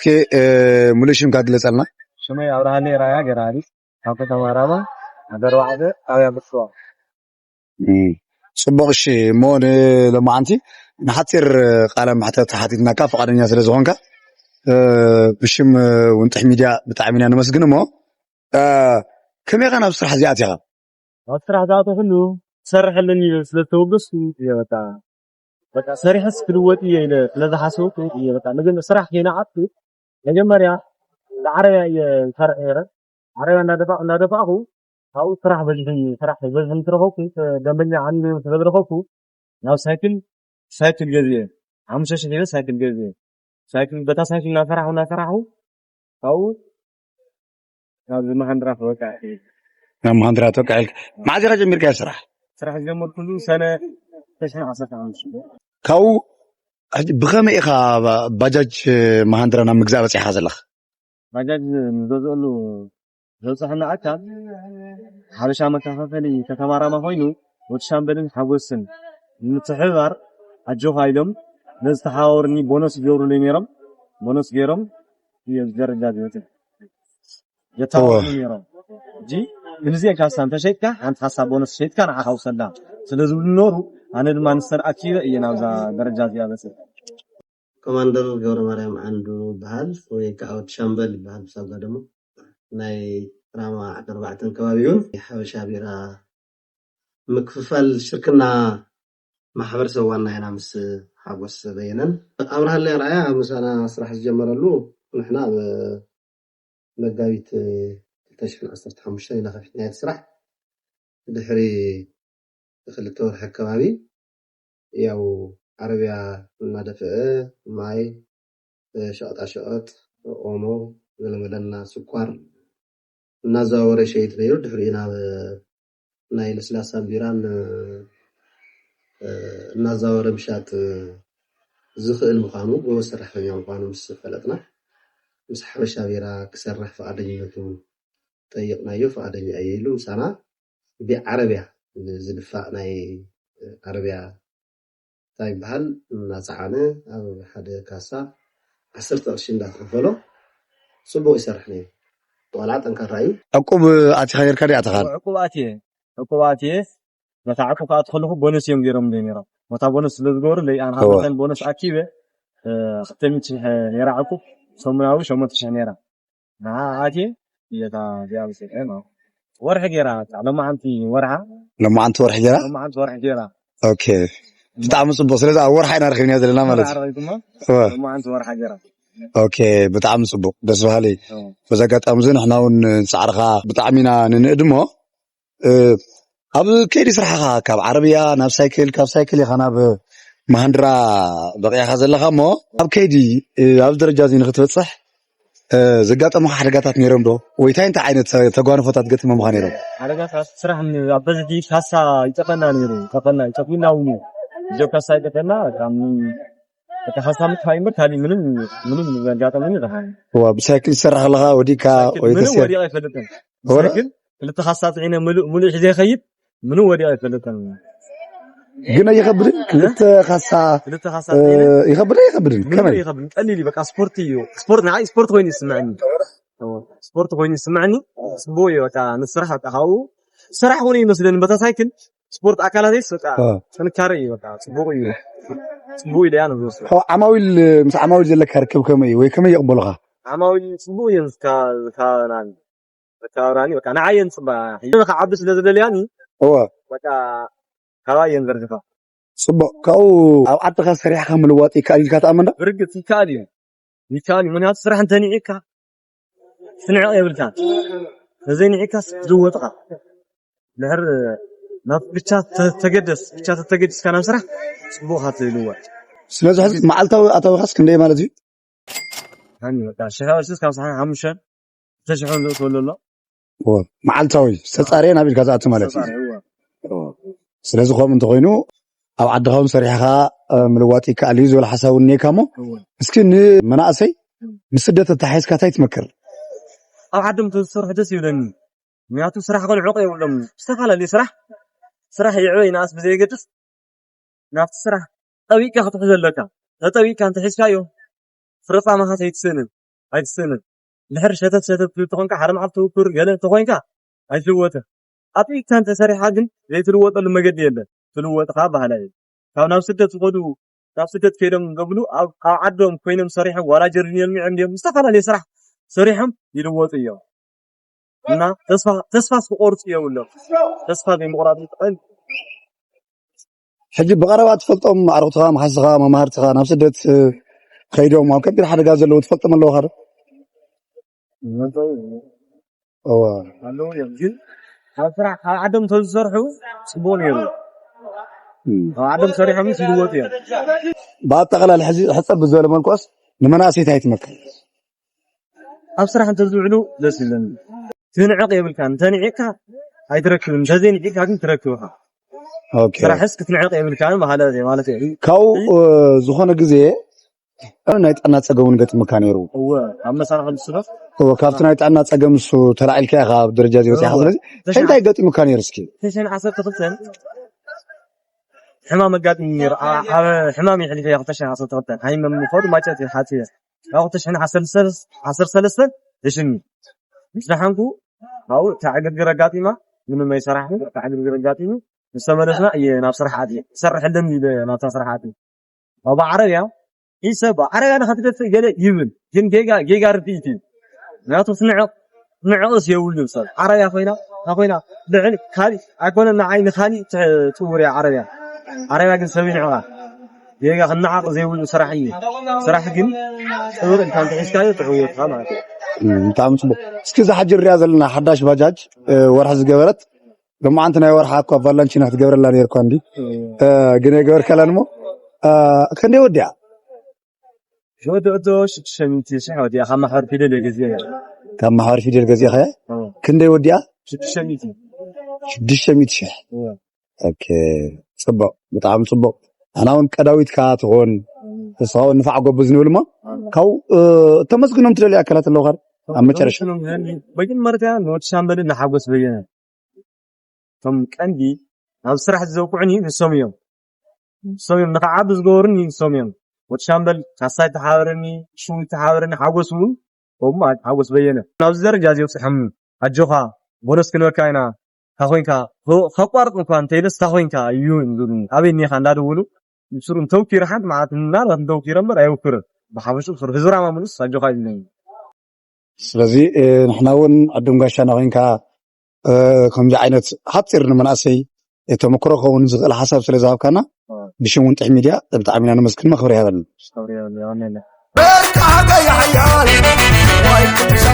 እስኪ፣ እ፣ ሙሉእ ሽምካ ግለጸልና። ሽመይ ኣብርሃለይ ራያ ገራሪ፣ ካብ ከተማ ራማ፣ ኣደርባዕተ፣ ጣብያ ብርሽዋ። እም፣ ጽቡቕ። እሺ፣ እሞ ንሎማዓንቲ ንሓጺር ቃለ መሕተት ሓቲትናካ፣ ፍቓደኛ ስለ ዝኾንካ፣ እ፣ ብሽም፣ እ፣ ውንጥሕ ሚድያ ብጣዕሚ ኢና ነመስግን። እሞ፣ እ፣ ከመይ ኢኻ ናብ ስራሕ እዚኣ ኣቲኻ? ኣብ ስራሕ ዝኣተኹሉ ክሰርሕ ኣለኒ ኢለ ስለ ዝተወገዝኩ እየ። በቃ፣ በቃ፣ ሰሪሐስ ክልወጥ እየ ኢለ ስለ ዝሓሰብኩ እየ። በቃ፣ መጀመ-፣ ስራሕ ከይነዓቱ መጀመርያ ብዓረብያ እየ ዝሰርሕ ነይረ። ዓረብያ እናደፋ-፣ እናደፋእኹ፣ ካብኡ ስራሕ በዚሑኒ፣ ስራሕ በዚሑኒ ተረኸብኩ፣ ደንበኛ ዓንዩ ስለ ዝረኸብኩ፣ ናብ ሳይክል፣ ሳይክል ገዝኤ፣ ሓሙሽተ ሽሕ ኢለ ሳይክል ገዝኤ። ሳይክል፣ በታ ሳይክል እናሰራሕኩ፣ እናሰራሕኩ፣ ካብኡ ናብዚ መሃንድራ ክበቅዕ። ናብ መሃንድራ ተወቅዐልካ። መዓዝ ኢኻ ጀሚርካዮ ስራሕ? ስራሕ ዝጀመርኩሉ ሰነ ክልተ ሽሕን ዓሰርተ ሓሙሽተን። ካብኡ ሕጂ ብኸመይ ኢኻ ባ-፣ ባጃጅ መሃንድራ ናብ ምግዛእ በጺሕካ ዘለኻ? ባጃጅ ንገዝአሉ ዘብጽሐና ኣካል ሓበሻ መከፋፈሊ ከተማ ራማ ኮይኑ፣ ወዲ ሻምበልን ሓጎስን ንምትሕብባር ኣጆኻ ኢሎም ነዚ ተሓባበሩኒ ቦነስ ይገብሩለይ ነይሮም። ቦነስ ገይሮም እዩ ኣብዚ ደረጃ ዝበጽሕ። የተባብዑ እወ። ነይሮም። ሕጂ ክንዚኤን ካሳ እንተሸይጥካ፣ ሓንቲ ካሳ ቦነስ ሸይጥካ ንዓኻ ውሰዳ ስለ ዝብሉ ነበሩ፣ ኣነ ድማ ንሰን ኣኪበ እየ ናብዛ ደረጃ እዚኣ በጺሐ። ኮማንደር ገብረማርያም ዓንዱ ይበሃል፣ ወይ ከዓ ወዲ ሻምበል ይበሃል ብሳጓ ደሞ። ናይ ራማ ዓዲ ኣርባዕተን ከባቢውን ሓበሻ ቢራ ምክፍፋል ሽርክና ማሕበረሰብ ዋና ኢና ምስ ሓጎስ በየነን። ኣብርሃለይ ኣርኣያ ምሳና ስራሕ ዝጀመረሉ ንሕና ኣብ መጋቢት ክልተ ሽሕን ዓሰርተ ሓሙሽተን ኢና ከፊትናዮ እቲ ስራሕ። ድሕሪ ክልተ ወርሒ ኣከባቢ ያው ዓረብያ እናደፍአ ማይ፣ ሸቐጣሸቐጥ፣ ኦሞ፣ ገለመለና ስኳር እናዘዋወረ ይሸይጥ ነይሩ። ድሕሪኡ ናብ ናይ ለስላሳን ቢራን፣ እ፣ እናዘዋወረ ምሻጥ ዝኽእል ምዃኑ፣ ጎበዝ ሰራሕተኛ ምዃኑ ምስ ፈለጥና፣ ምስ ሓበሻ ቢራ ክሰርሕ ፍቓደኝነቱ ጠይቕናዮ። ፍቓደኛ እየ ኢሉ ምሳና ብዓረብያ ዝድፋእ ናይ ዓረብያ እንታይ ይበሃል እናጸዓነ ኣብ ሓደ ካሳ ዓሰርተ ቅርሺ እንዳተኸፈሎ ጽቡቕ ይሰርሕ ነይሩ። ቆልዓ ጠንካራ እዩ። ዕቁብ ኣቲኻ ነርካ ድዩ ኣተኻን? ዕቁብ ኣትየ፣ ዕቁብ ኣትየ። ነታ ዕቁብ ክኣቱ ከለኹ ቦነስ እዮም ገይሮምለይ ነይሮም። ነታ ቦነስ ስለ ዝገበሩለይ፣ ኣነ እወ። ካብ ቦነስ ኣኪበ፣ እ፣ ክልተ ሚእቲ ሽሕ ነይራ ዕቁብ፣ ሰሙናዊ ሸሞንተ ሽሕ ነይራ። ንዓ ኣትየ እየ እታ እዚኣ በጺሐ ማለት። ወርሒ ገይራ፣ እታ ሎማዓንቲ ወርሓ። ሎማዓንቲ ወርሒ ገይራ? ሎማዓንቲ ወርሒ ገይራ። ኦኬ። ብጣዕሚ ጽቡቕ። ስለዚ ኣብ ወርሓ ኢና ረኺብናዮ ዘለና ማለት እዩ። ወርሓ ረኺብኩማ? እወ። ሎማዓንቲ ወርሓ ገይራ። ኦኬ፣ ብጣዕሚ ጽቡቕ። ደስ በሃሊ። እወ። በዚ ኣጋጣሚ እዚ ንሕና እውን ንጻዕርኻ ብጣዕሚ ኢና ንንእድ እሞ፣ እ፣ ኣብ ከይዲ ስራሕኻ ካብ ዓረብያ ናብ ሳይክል፣ ካብ ሳይክል ኢኻ ናብ መሃንድራ በቒዕኻ ዘለኻ እሞ፣ ኣብ ከይዲ፣ እ፣ ኣብዚ ደረጃ እዚ ንኽትበጽሕ፣ እ፣ ዘጋጠሙኻ ሓደጋታት ነይሮም ዶ? ወይ እንታይ እንታይ ዓይነት ተጓንፎታት ገጢሞምኻ ነይሮም? ሓደጋታት ስራሕ ን-፣ ኣብ በዝሒ ካሳ ይጠፈና ነይሩ። ይጠፈና፣ ይጠፍና እውን እዩ። ብጀካ ካሳ ይጠፈና፣ በቃ ምን-፣ በቃ ካሳ ምጥፋእ እምበር ካሊእ ምንም፣ ምንም ዘጋጠመኒ የለን። እዋ፣ ብሳይክል ትሰርሕ ከለኻ ወዲቕካ ሳይክል ወይ ምንም ተስያ-? ወዲቐ ኣይፈልጥን። ወረ-? ሳይክል ክልተ ካሳ ጽዒነ ምሉእ፣ ምሉእ ሒዘ ይኸይድ፣ ምንም ወዲቐ ኣይፈልጥን። ግን ኣይኸብድን? ክልተ ካሳ፣ ክልተ ካሳ እ፣ ጽዒነ ይኸብድን ኣይኸብድን? ምንም ከመይ? ኣይኸብድን። ቀሊል እዩ፣ በቃ ስፖርት እዩ። ስፖርት ንዓይ ስፖርት ኮይኑ ይስምዐኒ። እዎ፣ ስፖርት ኮይኑ ይስምዐኒ። ጽቡቕ እዩ፣ በቃ ንስራሕ በቃ ካብኡ ስራሕ እውን ይመስለኒ። በታ ሳይክል ስፖርት ኣካላተይስ በቃ እ። ጥንካረ እዩ፣ በቃ ጽቡቕ እዩ። ጽቡቕ ኢለ እያ ንዝወስዶ። ካብ ዓማዊል፣ ምስ ዓማዊል ዘለካ ርክብ ከመይ እዩ? ወይ ከመይ ይቕበሉኻ? ዓማዊል ጽቡቕ እዮም ዝካ-፣ ዝካባበራኒ። መተባብራኒ በቃ ንዓየን ጽባ ክዓቢ ስለ ዝደልያኒ እወ። በቃ ካባየን ዘርግፋ። ጽቡቕ። ካብኡ ኣብ ዓድኻ ሰሪሕኻ ምልዋጥ ይከኣል ኢልካ ትኣምን ዶ? ብርግጽ ይከኣል እዩ። ይከኣል እዩ። ምኽንያቱ ስራሕ እንተኒዕካ ስንዕቕ የብልካን። ተዘይኒዕካስ ትልወጥኻ። ድሕር ናብ ብቻ ተ-፣ ተገደስ፣ ብቻ ተተገዲስካ ናብ ስራሕ ጽቡቕ ኢኻ ትልወጥ። ስለዚ ሕዚ መዓልታዊ ኣታዊኻስ ክንደይ ማለት እዩ? ሃኒ በቃ ሽሕ ቅርሺስ ካብ ሰሓን ሓሙሽተ ክልተ ሽሕ እውን ዘእትወሉ ኣሎ። እወ፣ መዓልታዊ ዝተጻረየ ናብ ኢድካ ዝኣቱ ማለት እዩ። ዝተጻረየ፣ እወ። እወ። ስለዚ ከምኡ እንተኾይኑ ኣብ ዓድኻ እውን ሰሪሕኻ፣ እ፣ ምልዋጥ ይከኣል እዩ ዝብል ሓሳብ እውን እኒኤካ እሞ፣ እወ። እስኪ ንመናእሰይ እወ። ብስደት ተተሓሒዝካ እንታይ ትመክር? ኣብ ዓዶም ተዝሰርሑ ደስ ይብለኒ። ምክንያቱ ስራሕ ግን ዕቑ የብሎም። ዝተፈላለዩ ስራሕ፣ ስራሕ ይዕበ ይንኣስ ብዘየገድስ ናብቲ ስራሕ ጠቢቅካ ክትሕዞ ኣለካ። ተጠቢቅካ እንተሒዝካዮ ፍረጻማኻ ኣይትስእንን። ኣይትስእንን። ድሕር ሸተት ሸተት ትብል ተኾንካ፣ ሓደ መዓልቲ ትውክር ገለ ተኾንካ ኣይትልወጥን። ኣጥቢቅካ እንተሰሪሕካ ግን ዘይትልወጠሉ መገዲ የለን። ትልወጥ ኸዓ ባህላ እዩ። ካብ ናብ ስደት ዝኸዱ፣ ናብ ስደት ከይዶም ዘብሉ ኣብ ኣብ ዓዶም ኮይኖም ሰሪሖም ዋላ ጀርዲን የልሚዖም ድዮም ዝተፈላለየ ስራሕ ሰሪሖም ይልወጡ እዮም። እና ተስፋ ተስፋ ክቆርጹ የብሎም። ተስፋ ዘይምቑራጽ ይጠቐም። ሕጂ ብቐረባ ትፈልጦም ኣዕሩኽትኻ፣ መሓዝትኻ፣ መማህርትኻ ናብ ስደት ከይዶም ኣብ ከቢድ ሓደጋ ዘለዉ ትፈልጦም ኣለውኻ ዶ? ኣለዉ እዮም ግን ኣብ ስራሕ ኣብ ዓዶም ተዝሰርሑ ጽቡቕ ነይሩ። ኣብ ዓዶም ሰሪሖም ይልወጡ እዮም። ብኣጠቓላሊ ሕጂ ሕፀር ብዝበለ መልክዖስ ንመናእሰይ እንታይ ትመክር? ኣብ ስራሕ እንተዝውዕሉ ደስ ይብለኒ። ትንዕቕ የብልካ፣ እንተንዒቕካ ኣይትረክብን፣ እንተዘይንዒቕካ ግን ትረክብኻ። ኦኬ። ስራሕስ ክትንዕቕ የብልካን ማለት ማለት እዩ። ካብኡ ዝኾነ ግዜ ናይ ጥዕና ፀገም እውን ገጢሙካ ነይሩ። እወ ኣብ መሳርሒ ንስሎ እወ፣ ካብቲ ናይ ጥዕና ፀገም እሱ ተላዒልካ ኢኻ ኣብ ደረጃ እዚ በፂኻ። ስለዚ እንታይ እንታይ ገጢሙካ ነይሩ እስኪ? ተሽሕን ዓሰርተ ክልተን ሕማም ኣጋጢሙ ነይሩ። ኣብ ሕማም ይሕሊፈ እየ ክልተ ሽሕን ዓሰርተ ክልተን ሃይመም ምኾድ ማጨት ሓፂ እየ። ካብ ክልተ ሽሕን ዓሰርተ ሰለስተን ተሽኒ ምስ ደሓንኩ ካብኡ እታ ዕግርግር ኣጋጢማ ምንም ኣይሰራሕኩ። እታ ዕግርግር ኣጋጢሙ ምስ ተመለስና እየ ናብ ስራሕ ኣትየ። ክሰርሕ ኣለኒ ኢለ ናብታ ስራሕ ኣትየ። ኣብ ዓረብያ ሒሰ ብዓረብያ ንኸትደፍእ ገለ ይብል ግን ጌጋ ጌጋ ርድኢት እዩ። ምክንያቱ ትንዕቕ ትንዕቕስ የብሉ ሰብ ዓረብያ ኮይና እንታይ ኮይና ልዕል ካሊእ ኣይኮነን ንዓይ ንኻሊእ ትጽውር እያ ዓረብያ። ዓረብያ ግን ሰብ ይንዕቓ። ጌጋ ክነዓቕ ዘይብሉ ስራሕ እዩ። ስራሕ ግን ጥብቕ ኢልካ እንተሒዝካዮ ትዕወትካ ማለት እዩ። ብጣዕሚ ፅቡቅ። እስኪ እዛ ሕጂ ንሪኣ ዘለና ሓዳሽ ባጃጅ ወርሒ ዝገበረት ሎማዓንቲ ናይ ወርሓ እኳ ቫላንቺና ክትገብረላ ነርኳ እንዲ ግን የገበርካላን እሞ ክንደይ ወዲኣ? ወዲ ወዲ ሽዱሽተ ሚእቲ ሽሕ ወዲኣ ካብ ማሕበር ፊደል እየ ገዚአ። ካብ ማሕበር ፊደል ገዚእኻያ? ክንደይ ወዲኣ? ሽዱሽተ ሚእቲ ሽዱሽተ ሚእቲ ሽሕ። ኦኬ፣ ፅቡቅ፣ ብጣዕሚ ፅቡቅ። ኣና እውን ቀዳዊትካ ትኾን ንስኻ እውን ንፋዕ ጎብዝ ንብል እሞ ካብ ተመስግኖም ትደልዩ ኣካላት ኣለውኻ ኣብ መጨረሻ? መጀመርታ ንወዲ ሻምበልን ንሓጎስ በየነ እቶም ቀንዲ ናብ ስራሕ ዘብቅዑኒ ንሶም እዮም። ንሶም እዮም ንኽዓቢ ዝገበሩኒ ንሶም እዮም። ወዲ ሻምበል ካሳይ ተሓበረኒ፣ ሽሙ ተሓበረኒ፣ ሓጎስ እውን ከምኡ ማለት ሓጎስ በየነ ናብዚ ደረጃ እዚ ኣብፅሖምኒ። ኣጆኻ ቦነስ ክንበካ ኢና፣ እንታ ኮይንካ ከቋርጥ እንኳ እንተይለስ እንታ ኮይንካ እዩ ዝብሉኒ። ኣበይ እኒኻ እንዳደወሉ ብስሩ እንተውኪረ ሓንቲ መዓልቲ ምናልባት እንተውኪረ እምበር ኣይውክርን። ብሓፈሽኡ ብስሩ ህዝራማ ምሉስ ኣጆኻ ይብለኒ። ስለዚ ንሕና እውን ዕዱም ጋሻና ኮይንካ ከምዚ ዓይነት ሓፂር ንመናእሰይ ተመክሮ ክኸውን ዝኽእል ሓሳብ ስለ ዝሃብካና ብሽም ውንጥሕ ሚድያ ብጣዕሚ ኢና ነመስግን። መኽብሪ ይሃበልና። በርቃ ገያ ሓያል ዋይ ቅዱስ